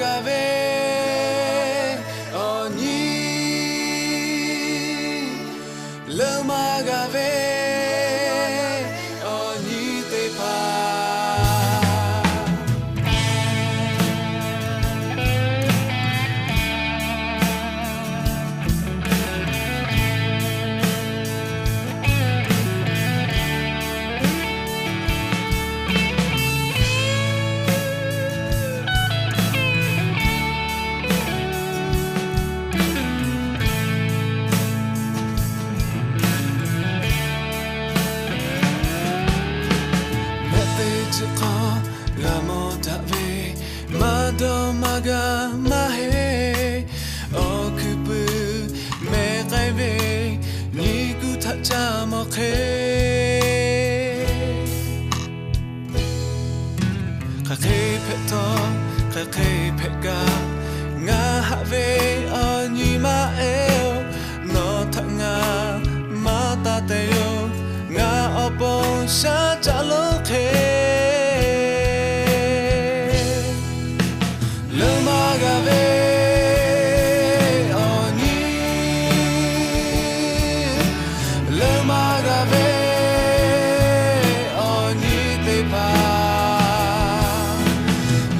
g'a ve awˬ nyi, leuˉ maˇ g'a ve awˬ nyi teˇ hpaˍ. Mehˆ teˇ chi hk'aw g'a mawˬ daꞈ ve, maˇ dawˇ maˇ gaˇ maˇ heˆ. Awˬ hkuiˉ puiˍ mehˆ k'ai ve, nyi kuˇ htaꞈ caˇ mawˬ hk'e. Hk'aˬ hk'e hpehꞈ htawˇ, hk'aˬ hk'e hpehꞈ kaꞈ, ngaˬ haꞈ ve awˬ nyi maˇ ehˉ-oˬ. Nawˬ htaꞈ ngaˬ maˇ taˇ te yoˬ. Ngaˬ awˬ pon shaˉ caˆ lonˉ hk'e, leuˉ maˇ g'a ve awˬ nyi, leuˉ maˇ g'a ve awˬ nyi teˇ hpaˍ,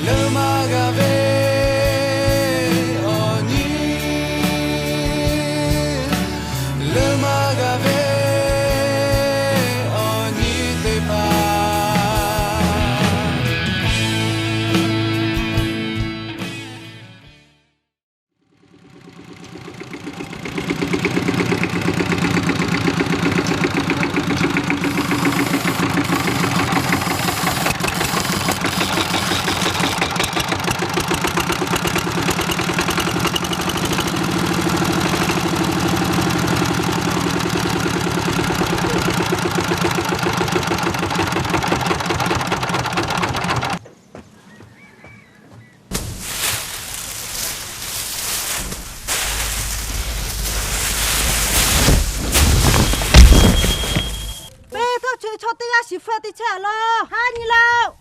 leuˉ maˇ g'a ve awˬ nyi, leuˉ maˇ g'a ve awˬ nyi teˇ hpaˍ. Peˇ htawˇ, chaw teˇ g'aˇ shiˍ hpfuhˇ teˇ chehˇ a laˇ, ha nyi laˇ-oˆ.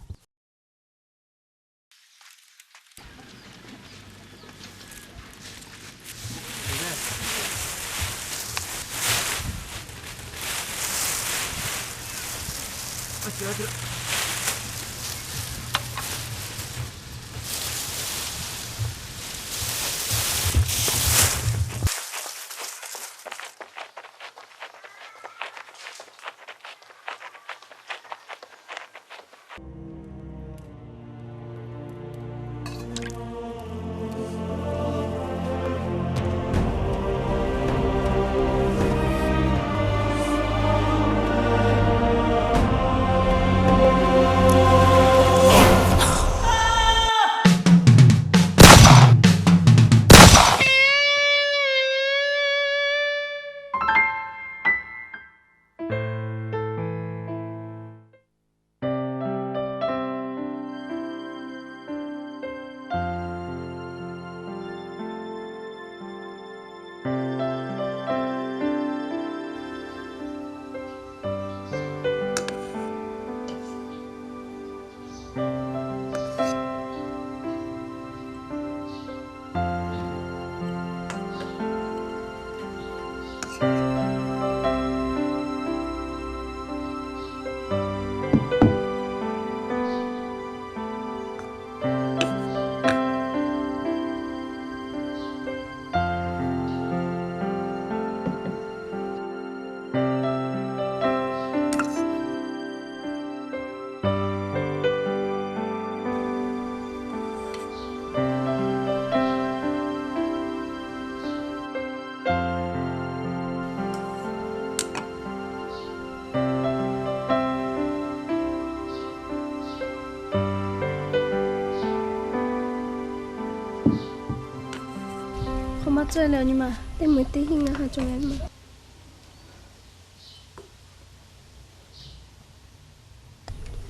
Hk'aˬ ma cawˬ le, awˬ nyi ma, teˇ meuˇ teˇ hinˉ ngaˬ ha cawˬ ve ma.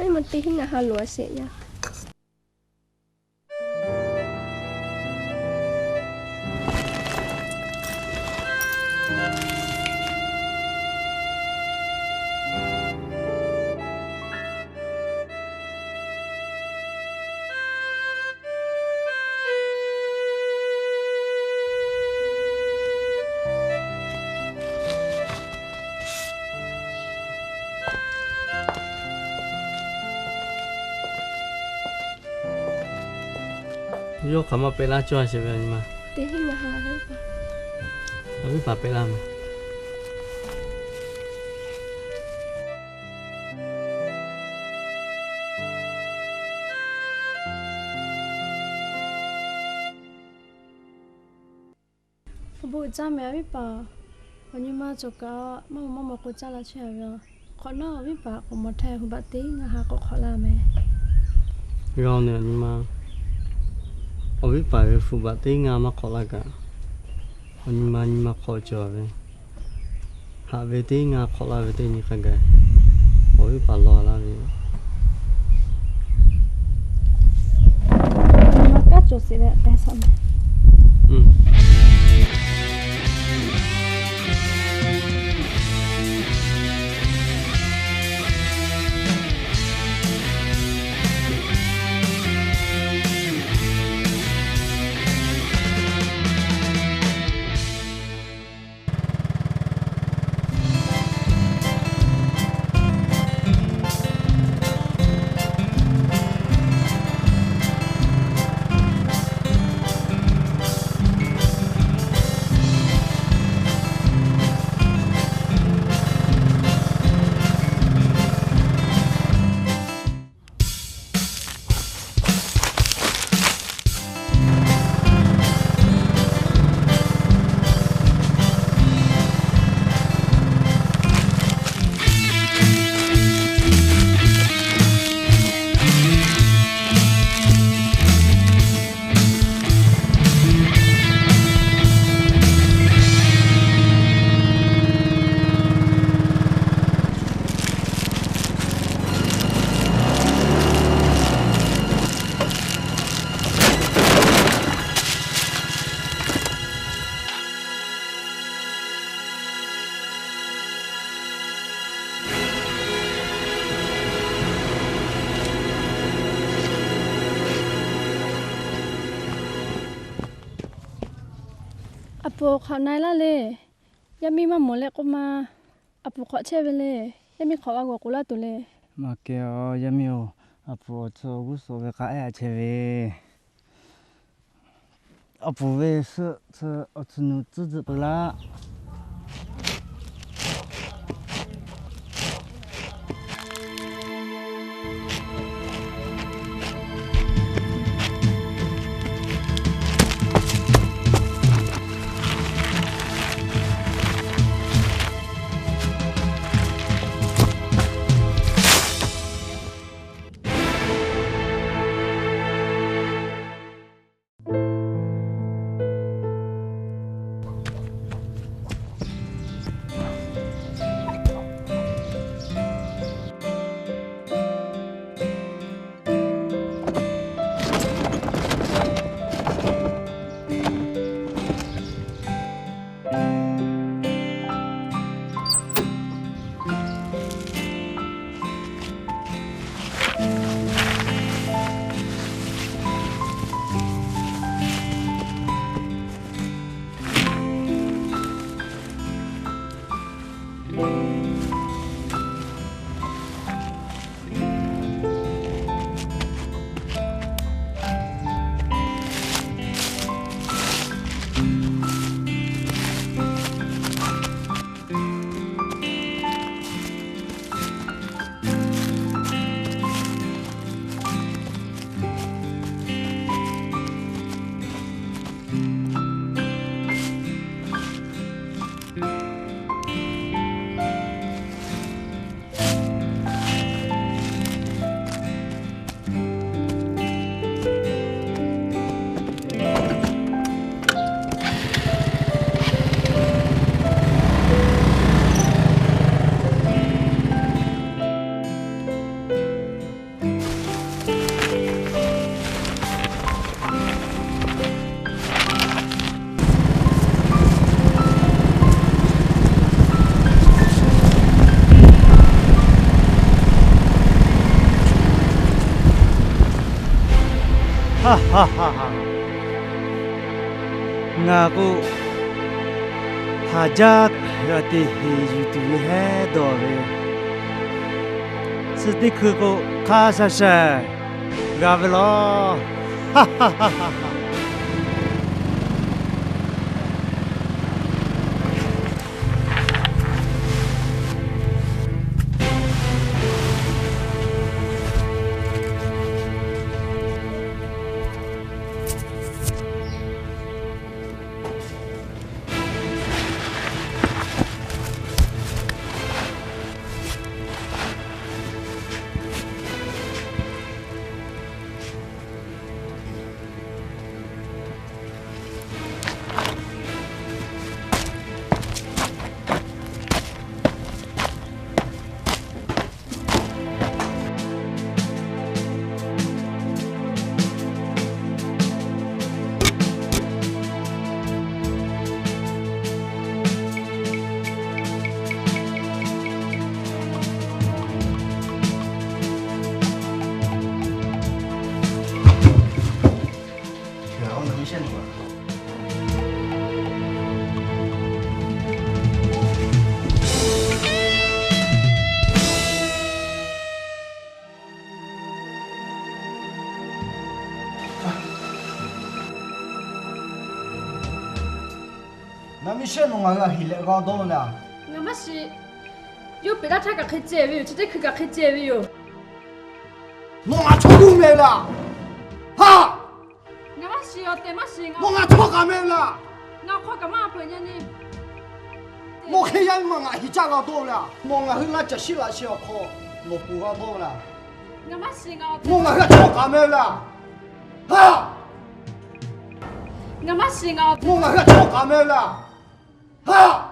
Eˇ, ma teˇ hinˉ ngaˬ ha loꞈ a sheˍ yaˇ. Yawˇ hk'aˬ ma pehꞈ laˇ cawˇ a sheˍ ve awˬ nyi ma. Awˬ viˉ paˍ pehꞈ laˇ ma. Awˬ bon uiˍ jaˇ mehˍ awˬ viˉ paˍ. Awˬ nyi ma cawˬ kaꞈ maˇ mawˬ maˇ mawˬ k'o caˇ la chehˇ a ve. Hk'awꞈ nawˉ awˬ viˉ paˍ k'awꞈ mawˬ htaˇ hui baꞈ teˇ ngaˇ ha k'awꞈ hk'awꞈ la mehˍ. G'a-oˬ neh awˬ nyi ma. Awˬ viˉ paˍ ve hpu baꞈ teˇ ngaˇ maˇ hk'awꞈ la kaꞈ, awˬ nyi ma nyi ma hk'awꞈ cawˬ ve. Haꞈ ve teˇ ngaˇ hk'awꞈ la ve teˇ nyi hk'a gaˬ, awˬ viˉ paˍ law laˇ ve. Nyi ma kaˉ cawˬ sheˍ leh k'ai shaꞈ mehˍ. Aˬ puˍ awˬ hk'awꞈ na-e laˇ le. Yaˇ miˇ maˇ mawˬ leh k'oˆ ma. Aˬ puˍ hk'awꞈ chehˇ ve le. Yaˇ miˇ hk'awꞈ g'a g'awˬ k'oˍ laˇ tuˬ le. Maˇ kehˬ-oˬ, yaˇ miˇ-oˬ. Aˬ puˍ awˬ tcuh awˬ g'uˇ suhˍ ve k'a ehˉ a chehˇ ve. Aˬ puˍ ve suhˆ tcuh awˬ tcuh nuˬ tcuhˉ tcuhˉ peuˬ laˇ. Ngaˬ k'o, haˍ jaˇ g'a te heˍ yuˬ tuˬ ve hehˉ dawˬ ve, suh teˇ hkui k'o, hk'a shaˍ shaˍ g'a ve laˬ. Chehˇ loˬ. Nawˬ miˇ shehˆ nawˬ ngaˬ hui htaꞈ heˍ leh g'a dawˇ leh a? Ngaˬ maˇ shiˍ. Yawˇ peꞈ laˇ htaˇ kaꞈ hk'e ceh ve yoˬ. Chi teˇ hkui kaꞈ hk'e ceh ve yoˬ. Nawˬ ngaˬ chaw g'uˇ meh laˇ. Ha! Ngaˬ maˇ shiˍ, awˬ tehˬ maˇ shiˍ. Nawˬ ngaˬ chaw kaꞈ meh laˇ. Ngaˬ awˬ hk'aw kaꞈ maˇ a peuˬ nyi ni. Nawˬ hk'e yaˇ miˇ ma ngaˬ heˍ caˇ g'a dawˇ laˇ. Nawˬ ngaˬ hui laˇ caˬ shiˉ laꞈ sheh awˬ hk'aw nawˬ ponˬ g'a dawˇ laˇ. Nawˬ ngaˬ hui htaꞈ chaw kaꞈ meh laˇ. Ha! Nawˬ ngaˬ hui htaꞈ chaw kaꞈ meh laˇ. Ha!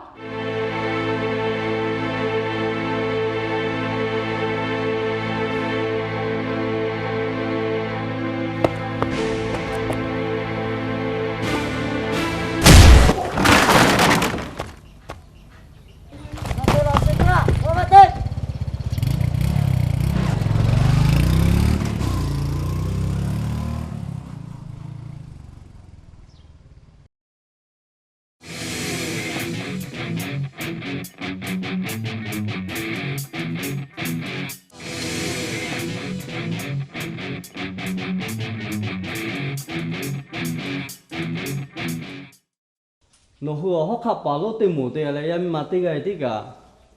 Nawˬ hui awˬ hawˉ hk'aˆ paˍ lonˉ teˇ moˍ te leh yaˇ miˇ ma teˇ g'aˇ tiˉ kaꞈ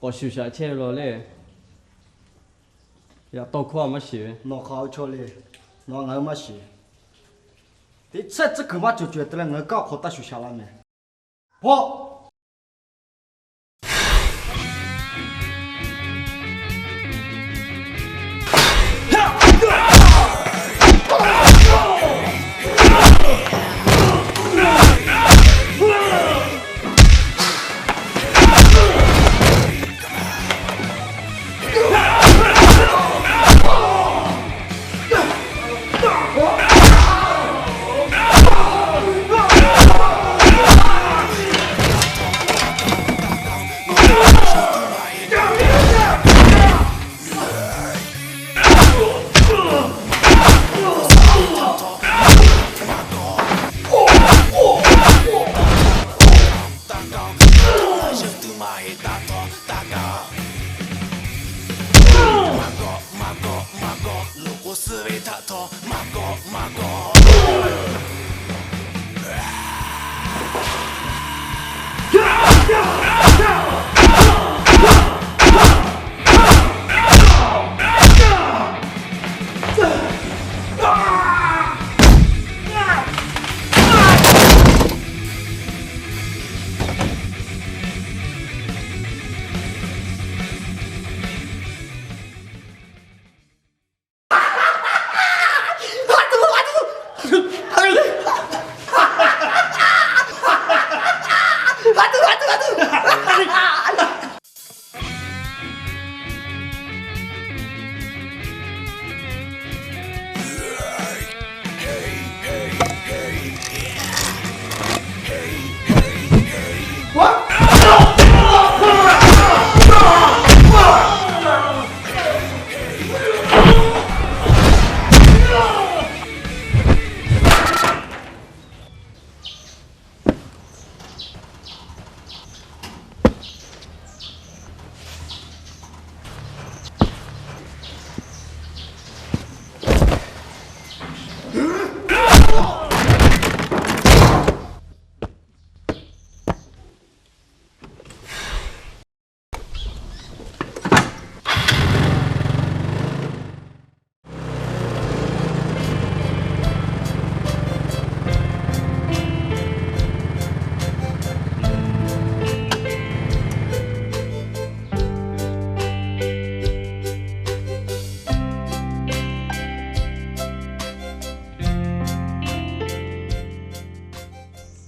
k'awꞈ shuˍ shaꞈ chehˇ ve law le. Yaꞈ tawˇ hkawˇ a maˇ shiˍ ve. Nawˬ hk'aˬ ve chaw le. Nawˬ ngaˬ hui maˇ shiˍ. Teˇ chehˇ tcuhˉ kuiˬ maˇ cawˬ cawˬ te leh ngaˬ hui kanˉ awˬ hk'aw taˇ shuˍ shaꞈ la meh. Hawˆ.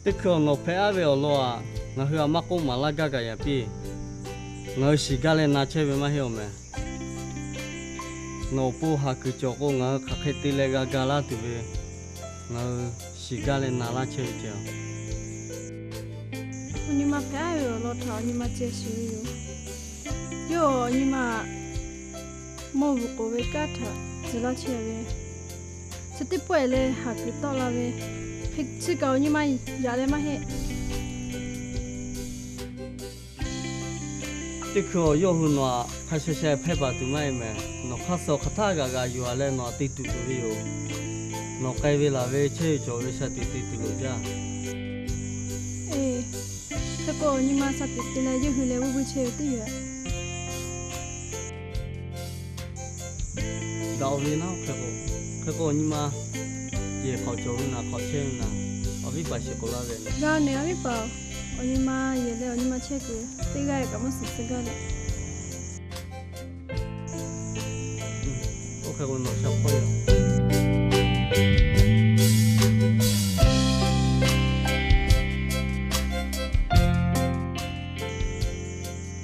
Teˇ hkui awˬ nawˬ hpehꞈ aˉ ve awˬ lawn aꞈ, ngaˬ hui a maˇ k'oˆ maˍ laˇ gaˇ kaꞈ yaꞈ piˇ. Ngaˬ hui shiˍ gaˇ leh na chehˇ ve maˇ heˆ awˬ meh. Nawˬ awˬ pon haˍ kuiˬ cawˬ k'o, ngaˬ hui hk'aˬ hk'e te leh g'a ga laˇ tuˬ ve, ngaˬ hui shiˍ gaˇ leh na laˇ chehˇ ve ce. Awˬ nyi ma hpehꞈ aˉ ve awˬ lawn htaꞈ awˬ nyi ma ceh shiˍ ve yoˬ. Yawˇ awˬ nyi ma mawˇ vuiˬ k'oˍ ve kanˉ htaꞈ tcuh laˇ chehˇ ve, chi teˇ pawˆ e leh haˍ kuiˬ tawˆ la ve, Chi kaꞈ awˬ nyi ma yaꞈ leh maˇ heˆ. Teˇ hkui awˬ yawˇ hui nawˬ aꞈ hk'a sha sha hpehˇ baˬ tuˬ maˇ heˆ mehˍ. Nawˬ hk'aˇ suh hk'aˬ htaˇ g'aꞈ g'aꞈ yuˬ a leh nawˬ aꞈ te tuˬ loˍ ve yoˬ. Nawˬ k'ai ve laˬ ve chehˇ ve cawˬ ve sha tiꞈ te tuˬ loˍ jaˇ. Eˬ, hk'e k'o awˬ nyi ma sha tiꞈ te leh yawˇ hui leh g'uˇ g'uˇ chehˇ ve teˇ yoˬ. Daꞈ ve naˉ, hk'e k'o, hk'e k'o awˬ nyi ma yehˬ hk'awꞈ cawˬ ve naˍ, hk'awꞈ chehˇ ve naˍ, awˬ viˉ paˍ shiˍ k'oˆ laˇ ve. G'a nehˬ awˬ viˉ paˍ, awˬ nyi ma yehˬ leh awˬ nyi ma chehˇ kuiˬ teˇ g'aˇ kaꞈ maˇ shiˍ tcuh gaˇ leh. Oˇ hk'e k'o nawˬ sha hpawˇ yoˬ.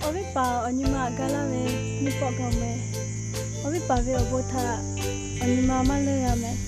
Awˬ viˉ paˍ awˬ nyi ma aꞈ ga laˇ ve nyiˇ pawˆ gaˬ mehˍ. Awˬ viˉ paˍ ve awˬ bon htaꞈ awˬ nyi ma maˇ leunˇ g'a mehˍ.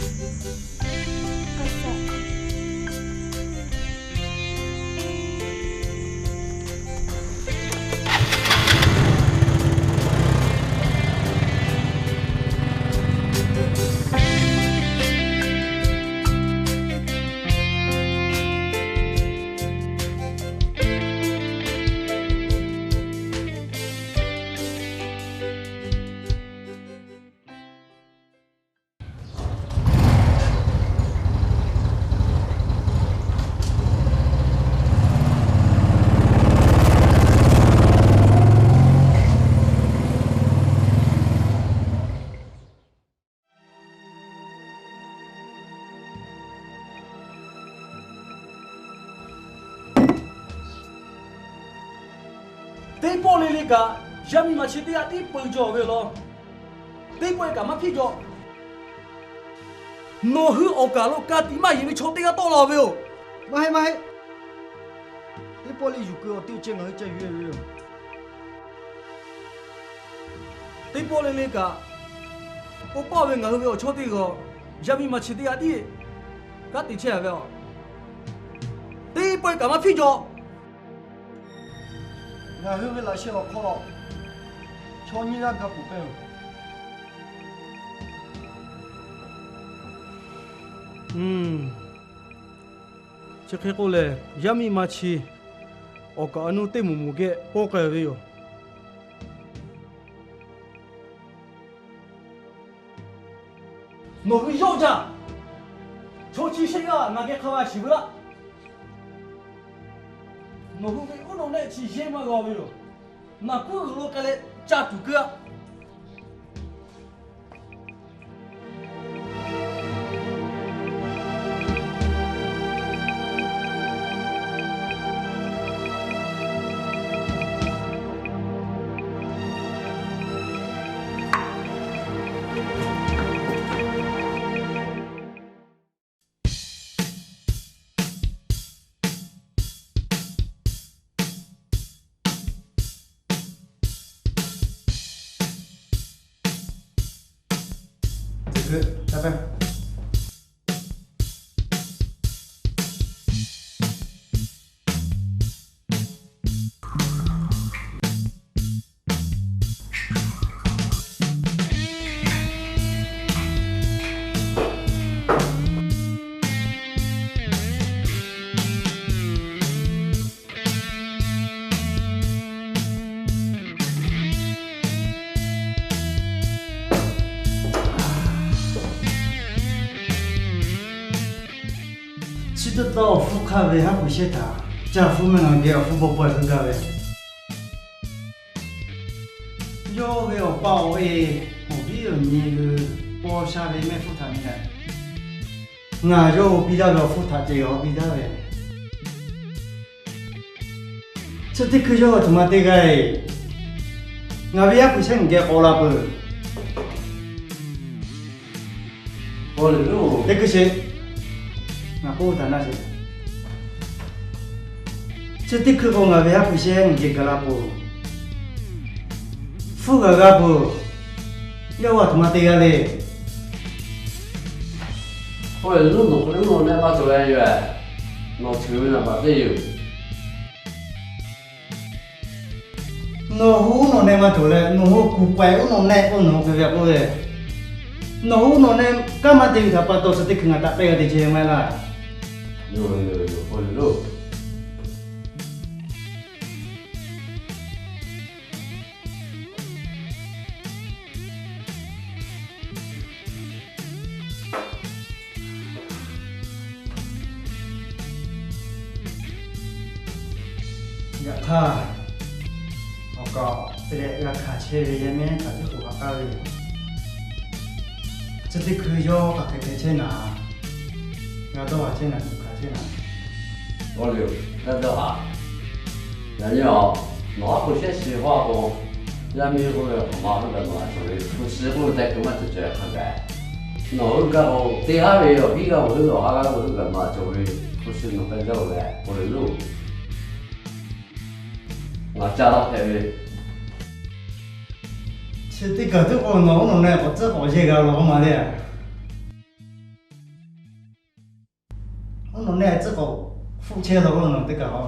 Teˇ pawˆ le le kaꞈ, yaˇ miˇ ma chi teˇ g'aˇ tiˉ peu jaw ve law. Teˇ pawˆ e kaꞈ maˇ hpiˇ jaw. Nawˬ hui awˬ kaˬ lo ka tiꞈ maˇ yeˬ ve chaw teˇ g'aˇ tawˆ la ve yoˬ. Maˇ heˆ, maˇ heˆ. Teˇ pawˆ le yuˬ keu awˬ teˇ ceuˬ ngaˬ hui ca yuˬ e ve yoˬ. Teˇ pawˆ le le kaꞈ, oˇ pawˆ ve ngaˬ hui ve awˬ chawˇ teˇ g'aˇ, yaˇ miˇ ma chi teˇ g'aˇ tiˉ kanˉ te chehˇ a ve a. Teˇ pawˆ e kaꞈ maˇ hpiˇ jaw. Ngaˬ hui ve laꞈ sheh awˬ hk'aw lo chaw nyiˇ g'aˇ ga puˬ pehˇ oˬ. Chi hk'e k'oˆ lehˬ, yaˇ miˇ ma chi awˬ kaˍ awˬ nu teˇ moˍ moˍ geh pawˇ k'ai ve yoˬ. Nawˬ hui yawˆ jaˇ. Chaw chi shehˆ g'aˇ ngaˬ geh hk'a g'a shiˍ veu laˇ. Nawˬ hui ve uˉ nawˬ nehˆ chi yehˇ maˇ g'a ve yoˬ. Naˬ kuˉ g'uiˬ lo k'ai leh ca tuˬ keu aˆ. Chi taw taw awˬ hpfuhˇ hk'aˇ ve haˉ pui shehˇ htaꞈ ca hpfuhˇ mehˆ ngaˬ geh awˬ hpfuhˇ paw paw e heuˆ gaˇ ve. Yawˇ ve awˬ pa awˬ e, awˬ viˉ awˬ nyi hui paw sha ve mehˆ hpfuhˇ htaꞈ nyi leh, ngaˬ yawˇ hui piˇ laˇ ve awˬ hpfuhˇ htaꞈ ceh g'a piˇ daˇ ve. Chi teˇ hkui yawˇ a htoꞈ ma te g'a e. Ngaˬ ve haˉ pui shehˇ ngaˬ geh k'awꞈ la peuˬ. Teˇ hkui sheˍ, ngaˬ k'oˆ taˍ naˇ sheˍ. Chi teˇ hkui k'o ngaˬ ve haˉ pui shehˇ ngaˬ geh gaˬ la peuˬ. Hpfuhˇ g'a g'a peuˬ. Yawˇ a htoꞈ ma te g'a le. Oˇ ve luˉ nawˬ hk'e uˉ nawˬ nehˆ maˇ cawˬ ve yoˬ. Nawˬ cheuˬ ve naˍ baꞈ teˇ yoˬ. Nawˬ hui uˉ nawˬ nehˆ maˇ cawˬ leh, nawˬ hui kuˬ paiˍ uˉ nawˬ nehˆ k'oˆ nawˬ hui hk'e ve k'oˆ ve, nawˬ hui uˉ nawˬ nehˆ kanˉ maˇ te ve htaꞈ pa taw, chi teˇ hkui ngaˬ htaꞈ pehˇ g'a te chehˇ ve maˇ heˆ laˇ. Yoˬ, yoˬ, yoˬ, k'oˆ ve loˬ. Yaꞈ hk'aˇ, awˬ kaˍ awˬ te leh g'a hkanˍ chehˇ ve yaˇ miˇ htaꞈ teˇ k'oˍ ha k'aˉ ve yoˬ. Chi teˇ hkui yawˇ hk'aˬ hk'e te chehˇ naˍ, g'a dawˇ haˍ chehˇ naˍ, tuꞈ hkanˍ chehˇ naˍ. G'a dawˇ haˍ. Yaꞈ nyi awˬ, nawˬ haˉ pui shehˆ shiˍ hawˇ k'o, yaˇ miˇ k'oˆ ve awˬ hk'aw ma heuˆ gaˬ nawˬ a cawˬ ve, hpu shi k'oˆ ve teˇ hkui maˇ cawˬ cawˬ hk'a gaˬ. Nawˬ heuˆ gaˇ k'o, teˇ haˉ ve awˬ hiˉ g'aˇ awˬ heuˆ, awˬ ha g'aˇ ve heuˆ gaˬ nawˬ a cawˬ ve, hpu shi nawˬ k'ai jaˇ-oˬ leh k'oˆ ve loˬ. Ngaˬ ca laˇ hpehꞈ ve. Chi teˇ kaˬ teˇ k'o nawˬ oˉ nawˬ neh k'awꞈ tcuhˉ k'awꞈ yehˇ g'a law k'oˆ ma le. Oˉ nawˬ neh tcuhˉ k'awꞈ hpfuhˆ chehˇ law k'oˆ nawˬ teˇ kaˬ a.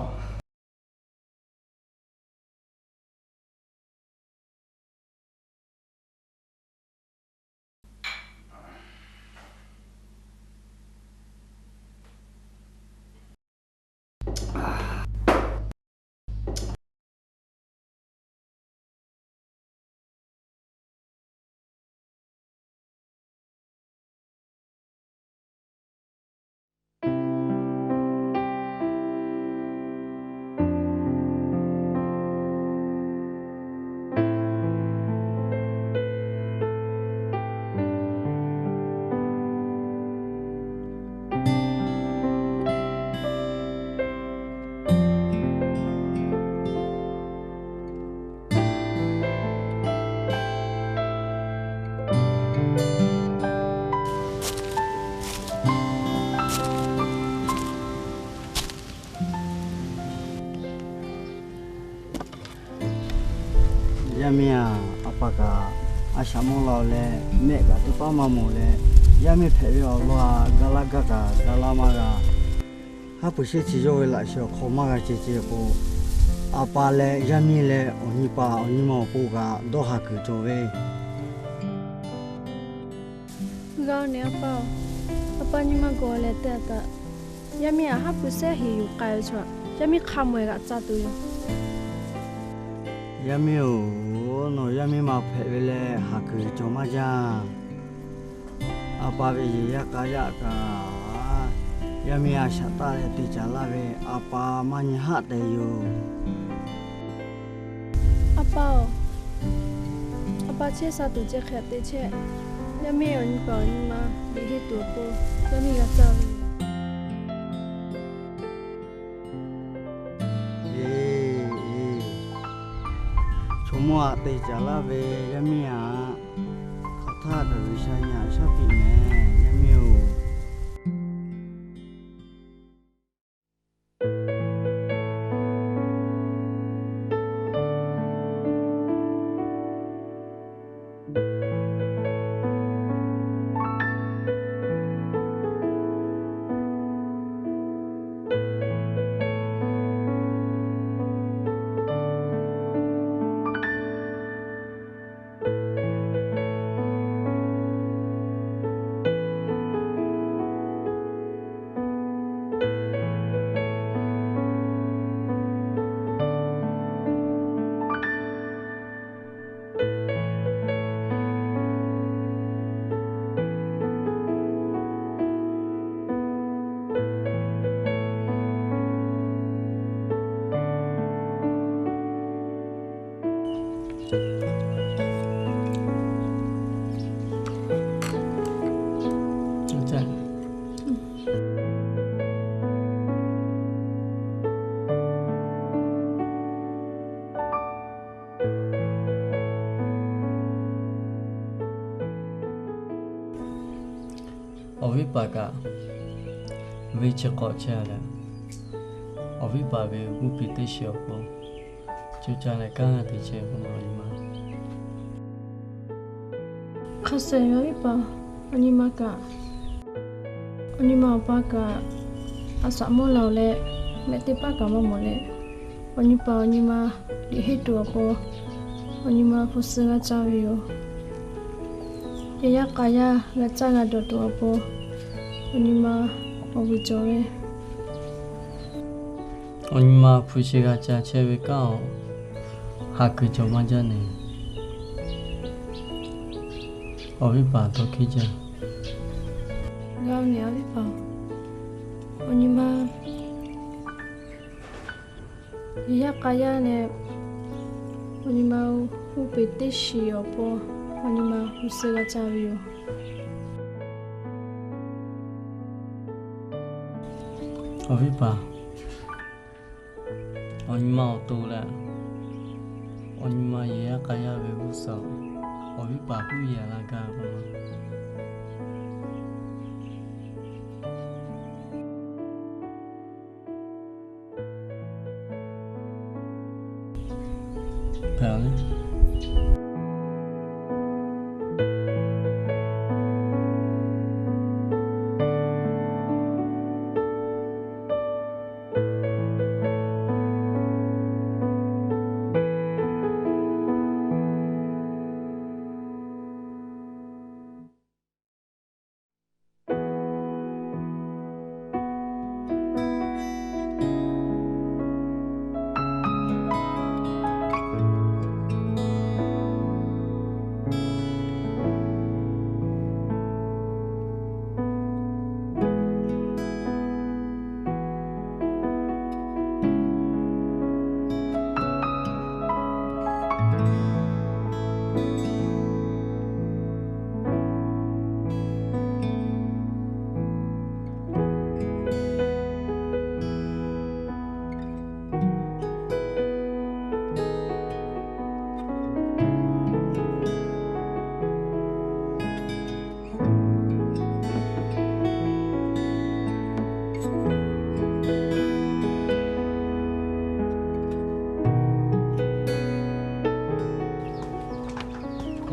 Yaˇ miˇ-aˬ, a pa kaꞈ a shaꞈ mawˇ la-oˬ leh, mehˆ kaꞈ teˇ paˉ maˇ mawˬ leh, yaˇ miˇ hpehꞈ ve awˬ lawn-a ga laˇ gaˇ kaꞈ ga laˇ maˇ g'a. Haˉ pui shehˆ chi yawˇ ve laꞈ sheh awˬ hk'aw maˇ g'a ceh ceh k'o, a pa leh yaˇ miˇ leh awˬ nyi paˍ awˬ nyi ma awˬ pon kaꞈ dawˇ haˍ kuiˬ cawˬ ve. G'a-oˬ neh a pa-oˬ, a pa nyi ma gawˬ leh te-a taꞈ, yaˇ miˇ-aˬ, haˉ pui shehˆ heˍ yuˬ k'ai ve chaw, yaˇ miˇ hk'a mawˬ-e g'aꞈ ca tuˬ yoˬ. Yaˇ miˇ-oˬ, nawˬ yaˇ miˇ ma hpehꞈ ve leh haˍ kuiˬ cawˬ maˇ jaˇ. A pa ve yehˬ yaˇ k'a yaˇ kaꞈ, yaˇ miˇ a shaꞈ taˆ leh te caˍ laˇ ve, a pa maˇ nyi haˆ tehꞈ yoˬ. A pa-oˬ, a pa chehˇ sha tuˬ ceh hk'e te chehˇ. Yaˇ miˇ awˬ nyi paˍ awˬ nyi ma liꞈ henˇ tuˬ awˬ pon, yaˇ miˇ g'a caˇ ve. Eˬ, eˬ, chaw mawˇ aꞈ te caˍ laˇ ve yaˇ miˇ-aˬ, hk'aˬ htaˇ kaꞈ G'uiˬsha nyi-aꞈ shaˉ piˇ mehˍ, yaˇ miˇ-oˬ. Awˬ viˉ paˍ kaꞈ ve chi hk'awꞈ chehˇ-a leh, awˬ viˉ paˍ ve g'uˇ piˇ teˇ shiˍ awˬ pon co caˇ leh kanˉ te chehˇ ve k'o, awˬ nyi ma hk'a shehˍ ve awˬ viˉ paˍ, awˬ nyi ma kaꞈ, awˬ nyi ma awˬ pa kaꞈ a shaꞈ mawˇ la-oˬ leh, mehˆ teˇ paˉ kaꞈ maˇ mawˬ leh, awˬ nyi paˍ awˬ nyi ma liꞈ henˇ tuˬ awˬ pon, awˬ nyi ma hpu shi g'a caˇ ve yoˬ. Yehˬ yaˇ k'a yaˇ g'a caˇ g'a dawˬ tuˬ awˬ pon, awˬ nyi ma awˬ vuiˬ cawˬ ve. Awˬ nyi ma hpu shi g'a ca chehˇ ve kanˉ-oˬ, haˍ kuiˬ cawˬ maˇ jaˇ neˬ. Awˬ viˉ paˍ tawˇ hkiˉ jaˇ. G'a neˬ awˬ viˉ paˍ, awˬ nyi ma yaˇ k'a yaˇ leh, awˬ nyi ma huˉ peˍ teˇ shiˍ awˬ pon, awˬ nyi ma hpu shi g'a ca ve yoˬ. Awˬ viˉ paˍ, awˬ nyi ma awˬ to leh, awˬ nyi ma yehˬ yaˇ k'a yaˇ ve g'uˇ suhˍ, awˬ viˉ paˍ huˉ yehˬ la gaˇ ve k'o,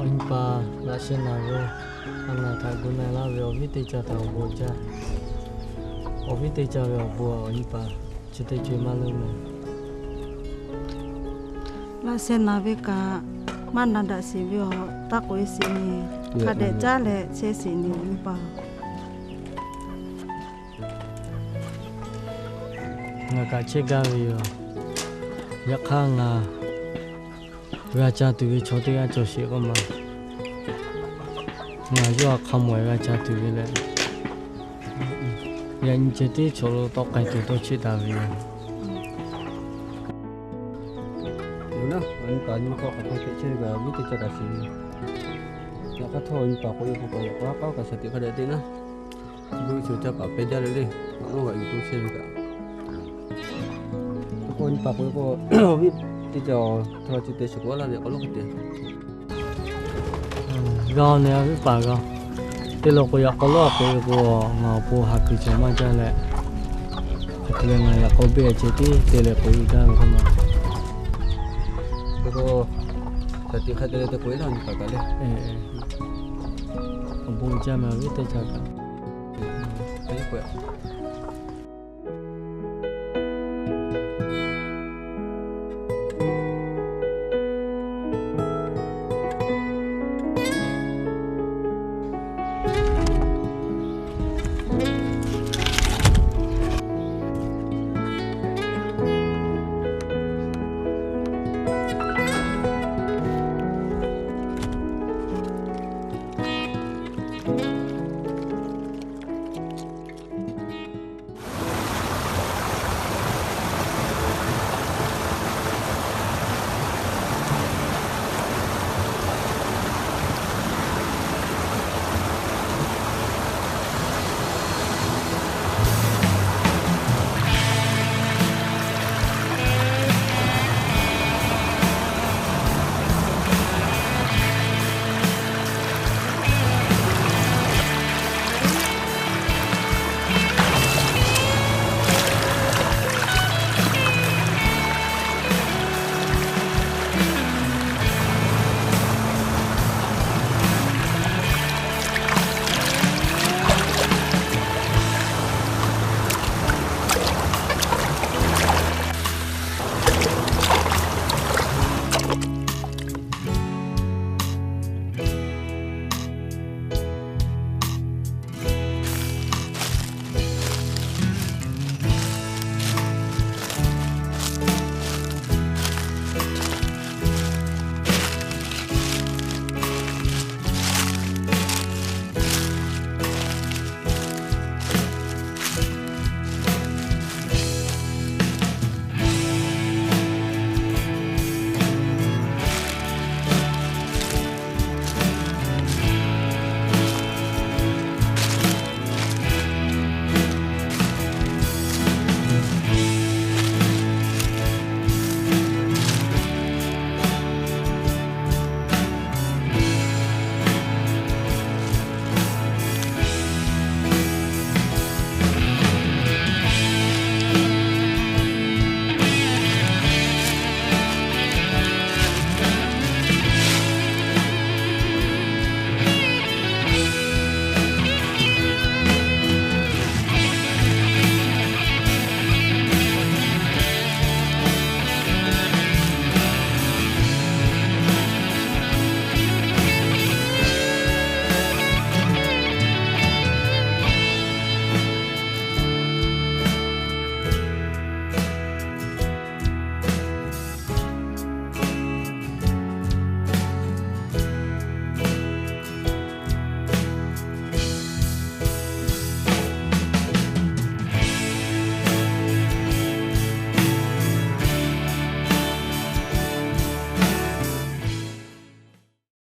Awˬ nyi paˍ laꞈ sheh naˬ ve, a naˬ htaꞈ gu na laˇ ve awˬ viˉ teˇ ca htaꞈ awˬ bon jaˇ. Awˬ viˉ teˇ ca ve awˬ bon awˬ nyi paˍ chi teˇ co maˇ leuˉ meh. Laꞈ sheh naˬ ve kaꞈ maˇ na daꞈ sheˍ ve awˬ taˇ k'oꞈ-e sheˍ neˬ, hk'a dehꞈ caˉ leh chehˇ sheˍ neˬ awˬ nyi paˍ. Ngaˬ kaꞈ chehˇ gaˇ ve yoˬ. Yaꞈ hk'aˇ ngaˬ g'a ca tuˬ ve chaw teˇ g'aˇ cawˬ sheˍ k'oˆ ma. Ngaˬ yawˇ htaꞈ hk'a mawˬ-e g'a ca tuˬ ve leh, yaꞈ nyi ceh tiˉ chaw lo tawˆ k'ai tuˬ tawˇ cheˆ taˍ ve yoˬ. Awˬ nyi paˍ nyi ma hk'aw hk'aˬ hk'e chehˇ ve kaꞈ awˬ viˉ teˇ ca kaꞈ shiˍ ve. Yaꞈ hk'aˇ htawˇ awˬ nyi paˍ k'oꞈ-e k'o kaꞈ yaꞈ k'aw k'aˉ kaꞈ shaˍ tiꞈ hk'a dehꞈ te naˉ. Chi beuꞈ shuˍ ca paˍ peh jaˇ le le, awˬ nawˉ g'aꞈ yuˬ to chehˇ ve kaꞈ. K'o nyi paˍ k'oꞈ-e k'o, awˬ viˉ teˇ ca awˬ htaˇ la chi te shuˍ k'oˆ laˇ ve k'aw lonˉ hk'e te. G'a neˬ awˬ viˉ paˍ g'a. Te leh k'o yaꞈ k'aw lonˉ a k'oꞈ-e k'o, ngaˬ awˬ pon haˍ kuiˬ cawˬ maˇ jaˇ leh, hk'e te leh ngaˬ yaꞈ k'aw beˇ ceh tiˉ te leh k'oꞈ-e gaˇ ve k'oˆ ma. K'o, shaˍ tiꞈ hk'a te leh te k'oꞈ-e laˇ nyi paˍ kaꞈ le. Awˬ bon jaˇ meh awˬ viˉ teˇ ca kaꞈ.